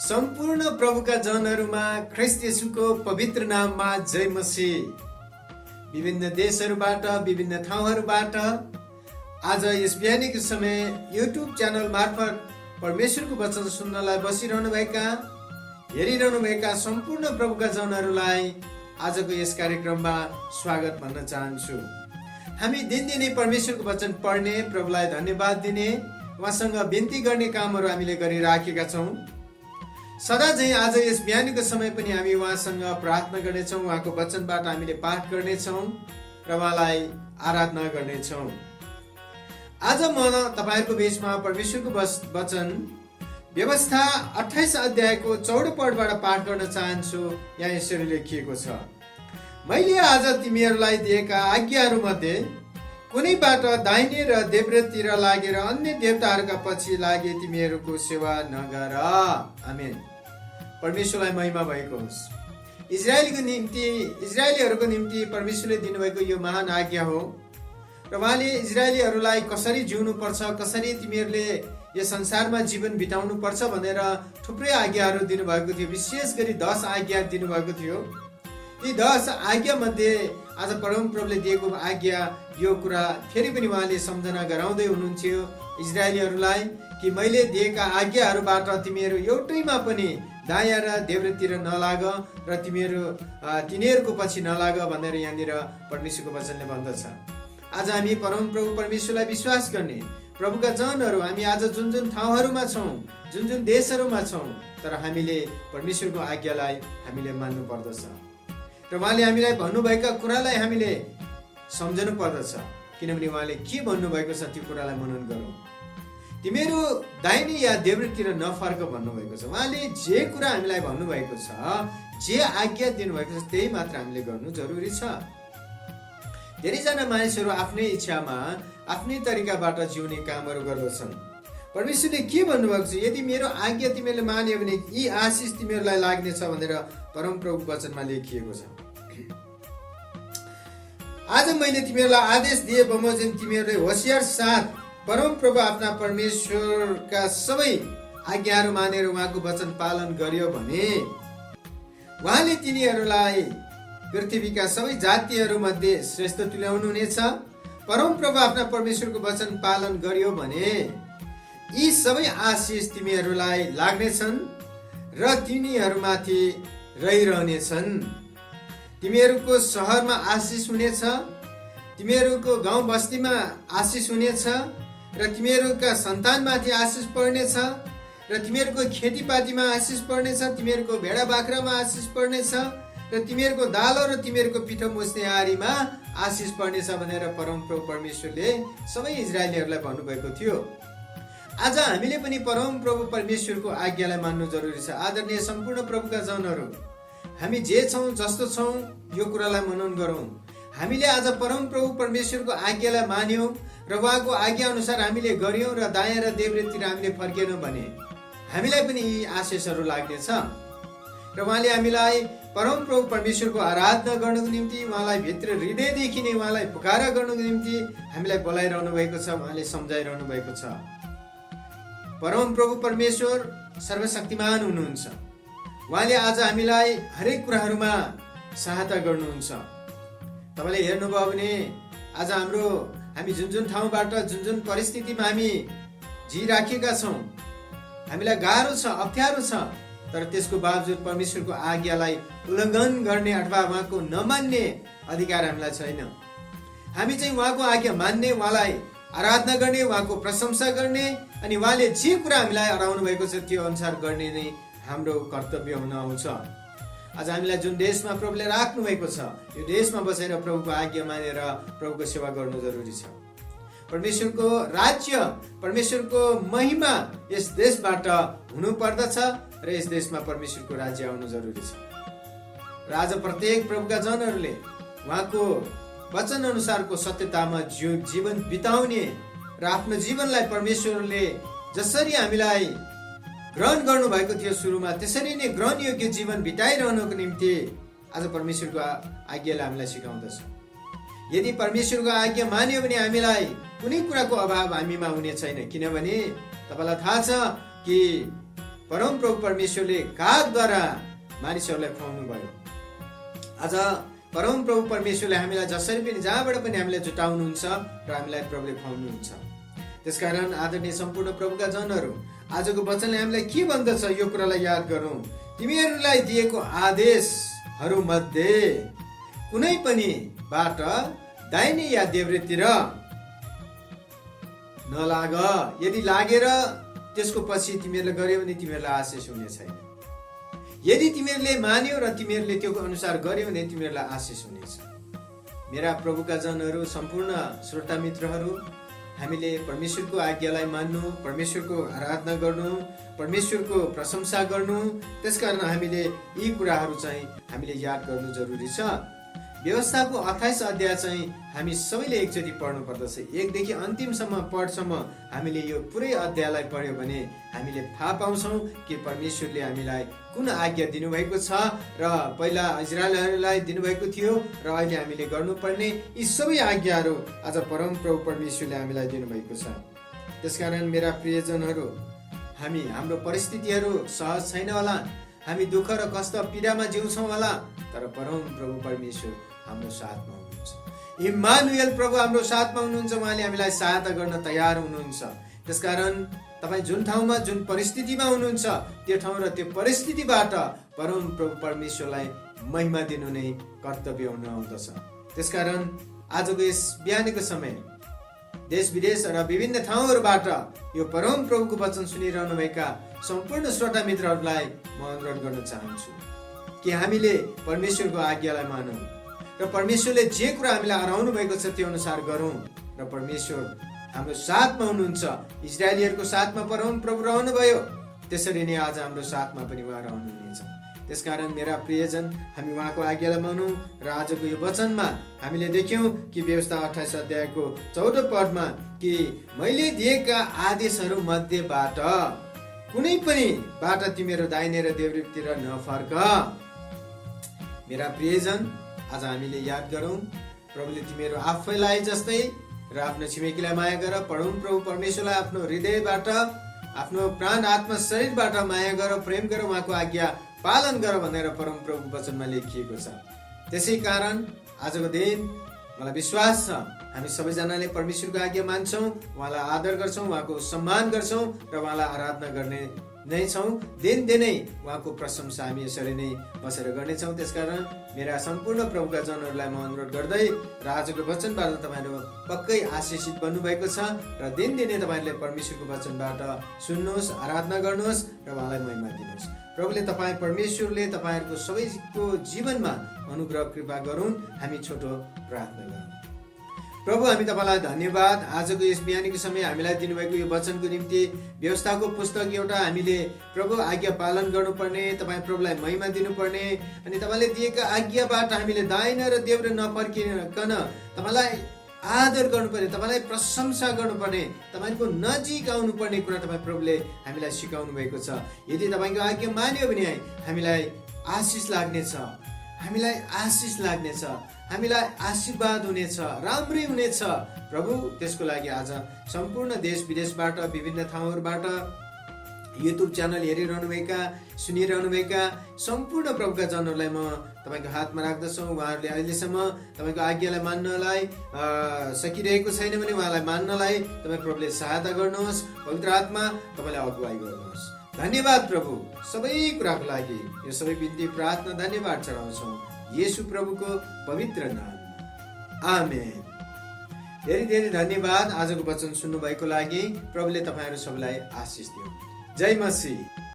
सम्पूर्ण प्रभुका जनहरूमा ख्रीष्ट येशूको पवित्र नाममा जय मसीह। विभिन्न देशहरूबाट विभिन्न ठाउँहरूबाट आज यस बिहानीको समय युट्युब च्यानल मार्फत परमेश्वरको वचन सुन्नलाई बसिरहनुभएका हेरिरहनुभएका सम्पूर्ण प्रभुका जनहरूलाई आजको यस कार्यक्रममा स्वागत भन्न चाहन्छु। हामी दिनदिनै परमेश्वरको वचन पढ्ने, प्रभुलाई धन्यवाद दिने, उहाँसँग बिन्ती गर्ने कामहरू हामीले गरिराखेका छौँ। सदा चाहिँ आज यस बिहानीको समय पनि हामी उहाँसँग प्रार्थना गर्नेछौँ, उहाँको वचनबाट हामीले पाठ गर्नेछौँ र उहाँलाई आराधना गर्नेछौँ। आज म तपाईँहरूको बीचमा परमेश्वरको वचन व्यवस्था 28 अध्यायको 14 पदबाट पाठ गर्न चाहन्छु। यहाँ यसरी लेखिएको छ, मैले आज तिमीहरूलाई दिएका आज्ञाहरू मध्ये कुनैबाट दाहिने र देब्रेतिर लागेर अन्य देवताहरूका पछि लागे तिमीहरूको सेवा नगर। आमेन। परमेश्वरलाई महिमा भएको होस्। इजरायलीहरूको निम्ति परमेश्वरले दिनुभएको यो महान आज्ञा हो र उहाँले इजरायलीहरूलाई कसरी जिउनु पर्छ, कसरी तिमीहरूले यस संसारमा जीवन बिताउनु पर्छ भनेर थुप्रै आज्ञाहरू दिनुभएको थियो। विशेष गरी 10 आज्ञा दिनुभएको थियो। यी 10 आज्ञा मध्ये आज परमप्रभुले दिएको आज्ञा यो कुरा फेरि पनि उहाँले सम्झना गराउँदै हुनुहुन्थ्यो इजरायलीहरूलाई कि मैले दिएका आज्ञाहरूबाट तिमीहरू एउटैमा पनि दायाँ र देब्रेतिर नलाग र तिनीहरूको पछि नलाग भनेर यहाँनिर परमेश्वरको वचनले भन्दछ। आज हामी परमप्रभु परमेश्वरलाई विश्वास गर्ने प्रभुका जनहरू हामी आज जुन जुन ठाउँहरूमा छौँ, जुन जुन देशहरूमा छौँ, तर हामीले परमेश्वरको आज्ञालाई हामीले मान्नु पर्दछ र उहाँले हामीलाई भन्नुभएका कुरालाई हामीले सम्झनु पर्दछ। किनभने उहाँले के भन्नुभएको छ त्यो कुरालाई मनन गरौँ। तिमीहरू दाहिने या देब्रेतिर नफर्क भन्नुभएको छ। उहाँले जे कुरा हामीलाई भन्नुभएको छ, जे आज्ञा दिनुभएको छ त्यही मात्र हामीले गर्नु जरुरी छ। धेरैजना मानिसहरू आफ्नै इच्छामा आफ्नै तरिकाबाट जिउने कामहरू गर्दछन्। परमेश्वरले के भन्नुभएको छ, यदि मेरो आज्ञा तिमीहरूले मान्यो भने यी आशिष तिमीहरूलाई लाग्नेछ भनेर परमप्रभु वचनमा लेखिएको छ। आज मैले तिमीहरूलाई आदेश दिए बमोजिम तिमीहरूले होशियार साथ परमप्रभु आफ्ना परमेश्वरका सबै आज्ञाहरू मानेर उहाँको वचन पालन गर्यो भने उहाँले तिनीहरूलाई पृथ्वीका सबै जातिहरू मध्ये श्रेष्ठ तुल्याउनु हुनेछ। परमप्रभु आफ्ना परमेश्वरको वचन पालन गर्यो भने यी सबै आशिष तिमीहरूलाई लाग्नेछन् र तिनीहरूमाथि रहिरहनेछन्। तिमीहरूको सहरमा आशिष हुनेछ, तिमीहरूको गाउँ बस्तीमा आशिष हुनेछ र तिमीहरूका सन्तानमाथि आशिष पर्नेछ र तिमीहरूको खेतीपातीमा आशिष पर्नेछ, तिमीहरूको भेडा बाख्रामा आशिष पर्नेछ र तिमीहरूको दालो र तिमीहरूको पिठो मुस्ने आरीमा आशिष पर्नेछ भनेर परमप्रभु परमेश्वरले सबै इजरायलीहरूलाई भन्नुभएको थियो। आज हामीले पनि परमप्रभु परमेश्वरको आज्ञालाई मान्नु जरुरी छ। आदरणीय सम्पूर्ण प्रभुका जनहरू, हामी जे छौँ जस्तो छौँ यो कुरालाई मनन गरौँ। हामीले आज परमप्रभु परमेश्वरको आज्ञालाई मान्यौँ र उहाँको आज्ञा अनुसार हामीले गर्यौँ र दायाँ र देब्रेतिर हामीले फर्केनौँ भने हामीलाई पनि यी आशिषहरू लाग्नेछ र उहाँले हामीलाई परमप्रभु परमेश्वरको आराधना गर्नको निम्ति, उहाँलाई भित्र हृदयदेखि नै उहाँलाई पुकारा गर्नको निम्ति हामीलाई बोलाइरहनु भएको छ, उहाँले सम्झाइरहनु भएको छ। परमप्रभु परमेश्वर सर्वशक्तिमान हुनुहुन्छ। उहाँले आज हामीलाई हरेक कुराहरूमा सहायता गर्नुहुन्छ। तपाईँले हेर्नुभयो भने आज हामी जुन जुन ठाउँबाट जुन जुन परिस्थितिमा हामी जिराखेका छौँ, हामीलाई गाह्रो छ, अप्ठ्यारो छ, तर त्यसको बावजुद परमेश्वरको आज्ञालाई उल्लङ्घन गर्ने अथवा उहाँको नमान्ने अधिकार हामीलाई छैन। हामी चाहिँ उहाँको आज्ञा मान्ने, उहाँलाई आराधना गर्ने, उहाँको प्रशंसा गर्ने अनि उहाँले जे कुरा हामीलाई अराउनु भएको छ त्यो अनुसार गर्ने नै हाम्रो कर्तव्य हुन आउँछ। आज हामीलाई जुन देशमा प्रभुले राख्नु भएको छ यो देशमा बसेर प्रभुको आज्ञा मानेर प्रभुको सेवा गर्नु जरुरी छ। परमेश्वरको राज्य, परमेश्वरको महिमा यस देशबाट हुनु पर्दछ र यस देशमा परमेश्वरको राज्य आउनु जरुरी छ। र आज प्रत्येक प्रभुका जनहरूले उहाँको वचन अनुसारको सत्यतामा जीवन बिताउने र आफ्नो जीवनलाई परमेश्वरले जसरी हामीलाई ग्रहण गर्नु भएको थियो सुरुमा त्यसरी नै ग्रहण योग्य जीवन बिताइरहनुको निम्ति आज परमेश्वरको आज्ञाले हामीलाई सिकाउँदछ। यदि परमेश्वरको आज्ञा मान्यो भने हामीलाई कुनै कुराको अभाव हामीमा हुने छैन। किनभने तपाईलाई थाहा छ कि परमप्रभु परमेश्वरले कागद्वारा मानिसहरूलाई खुवाउनु भयो। आज परमप्रभु परमेश्वरले हामीलाई जसरी पनि जहाँबाट पनि हामीलाई जुटाउनुहुन्छ र हामीलाई प्रभुले खुवाउनुहुन्छ। त्यसकारण आदरणीय सम्पूर्ण प्रभुका जनहरू, आजको वचनले हामीलाई के भन्दछ यो कुरालाई याद गरौँ। तिमीहरूलाई दिएको आदेशहरू मध्ये कुनै पनि बाट दाहिने या देब्रेतिर नलाग। यदि लागेर त्यसको पछि तिमीहरूले गर्यो भने तिमीहरूलाई आशिष हुने छैन। यदि तिमीहरूले मान्यो र तिमीहरूले त्यो अनुसार गर्यो भने तिमीहरूलाई आशिष हुनेछ। मेरा प्रभुका जनहरू, सम्पूर्ण श्रोता मित्रहरू, हामीले परमेश्वरको आज्ञालाई मान्नु, परमेश्वरको आराधना गर्नु, परमेश्वरको प्रशंसा गर्नु, त्यसकारण हामीले यी कुराहरू चाहिँ हामीले याद गर्नु जरुरी छ। व्यवस्थाको 28 अध्याय चाहिँ हामी सबैले एकचोटि पढ्नु पर्दछ। 1 देखि अन्तिमसम्म पढसम्म हामीले यो पुरै अध्यायलाई पढ्यो भने हामीले थाहा पाउँछौँ कि परमेश्वरले हामीलाई कुन आज्ञा दिनुभएको छ र पहिला इजरायलहरूलाई दिनुभएको थियो र अहिले हामीले गर्नुपर्ने यी सबै आज्ञाहरू आज परमप्रभु परमेश्वरले हामीलाई दिनुभएको छ। त्यसकारण मेरा प्रियजनहरू, हाम्रो परिस्थितिहरू सहज छैन होला, हामी दुःख र कष्ट पीडामा जिउँछौँ होला, तर परमप्रभु परमेश्वर हाम्रो साथमा हुनुहुन्छ। इम्मानुएल प्रभु हाम्रो साथमा हुनुहुन्छ। उहाँले हामीलाई सहायता गर्न तयार हुनुहुन्छ। त्यसकारण तपाईँ जुन ठाउँमा जुन परिस्थितिमा हुनुहुन्छ त्यो ठाउँ र त्यो परिस्थितिबाट परमप्रभु परमेश्वरलाई महिमा दिनु नै कर्तव्य हुन आउँदछ। त्यसकारण आजको यस बिहानको समय देश विदेश र विभिन्न ठाउँहरूबाट यो परमप्रभुको वचन सुनिरहनुभएका सम्पूर्ण श्रोता मित्रहरूलाई म अनुरोध गर्न चाहन्छु कि हामीले परमेश्वरको आज्ञालाई मानौँ र परमेश्वरले जे कुरा हामीलाई हराउनु भएको छ त्यो अनुसार गरौँ र परमेश्वर हाम्रो साथमा हुनुहुन्छ। इजरायलीहरूको साथमा परमप्रभु रहनुभयो, त्यसरी नै आज हाम्रो साथमा पनि उहाँ रहनुहुनेछ। त्यसकारण मेरा प्रियजन, हामी उहाँको आज्ञालाई मानौँ र आजको यो वचनमा हामीले देख्यौँ कि व्यवस्था 28 अध्यायको 14 पदमा कि मैले दिएका आदेशहरू मध्येबाट कुनै पनि बाट तिमीहरू दाहिने र देब्रेतिर नफर्क। मेरा प्रियजन, आज हामीले याद गरौँ, प्रभुले तिमीहरू आफैलाई जस्तै र आफ्नो छिमेकीलाई माया गर, परमप्रभु परमेश्वरलाई आफ्नो हृदयबाट, आफ्नो प्राण आत्मा शरीरबाट माया गर, प्रेम गर, उहाँको आज्ञा पालन गर भनेर परमप्रभुको वचनमा लेखिएको छ। त्यसै कारण आजको दिन मलाई विश्वास छ हामी सबैजनाले परमेश्वरको आज्ञा मान्छौँ, उहाँलाई आदर गर्छौँ, उहाँको सम्मान गर्छौँ र उहाँलाई आराधना गर्ने नै छौँ। दिनदिनै उहाँको प्रशंसा हामी यसरी नै बसेर गर्नेछौँ। त्यसकारण मेरा सम्पूर्ण प्रभुका जनहरूलाई म अनुरोध गर्दै र आजको वचनबाट तपाईँहरू पक्कै आशिषित बन्नुभएको छ र दिनदिनै तपाईँहरूले परमेश्वरको वचनबाट सुन्नुहोस्, आराधना गर्नुहोस् र उहाँलाई महिमा दिनुहोस्। प्रभुले परमेश्वरले तपाईँहरूको सबैको जीवनमा अनुग्रह कृपा गरून्। हामी छोटो प्रार्थना गरौँ। प्रभु, हामी तपाईँलाई धन्यवाद आजको यस बिहानीको समय हामीलाई दिनुभएको यो वचनको निम्ति। व्यवस्थाको पुस्तक एउटा हामीले प्रभु आज्ञा पालन गर्नुपर्ने, तपाईँ प्रभुलाई महिमा दिनुपर्ने अनि तपाईँले दिएका आज्ञाबाट हामीले दाहिने र देब्रे नफर्किकन तपाईँलाई आदर गर्नुपर्ने, तपाईँलाई प्रशंसा गर्नुपर्ने, तपाईँको नजिक आउनुपर्ने कुरा तपाईँ प्रभुले हामीलाई सिकाउनु भएको छ। यदि तपाईँको आज्ञा मान्यो भने हामीलाई आशिष लाग्नेछ, हामीलाई आशिष लाग्नेछ, हामीलाई आशीर्वाद हुनेछ, राम्रै हुनेछ। प्रभु, त्यसको लागि आज सम्पूर्ण देश विदेशबाट, विभिन्न ठाउँहरूबाट युट्युब च्यानल हेरिरहनुभएका, सुनिरहनुभएका सम्पूर्ण प्रभुका जनहरूलाई म तपाईँको हातमा राख्दछु। उहाँहरूले अहिलेसम्म तपाईँको आज्ञालाई मान्नलाई सकिरहेको छैन भने उहाँलाई मान्नलाई तपाईँ प्रभुले सहायता गर्नुहोस्। पवित्र आत्मा तपाईँलाई अगुवाई गर्नुहोस्। धन्यवाद प्रभु, सबै कुराको लागि यो सबै बिन्ती प्रार्थना धन्यवाद चढाउँछौँ येशू प्रभुको पवित्र नाम, आमेन। धेरै धेरै धन्यवाद आजको वचन सुन्नु भएको लागि। प्रभुले तपाईँहरू सबैलाई आशिष दिउन्। जय मसीह।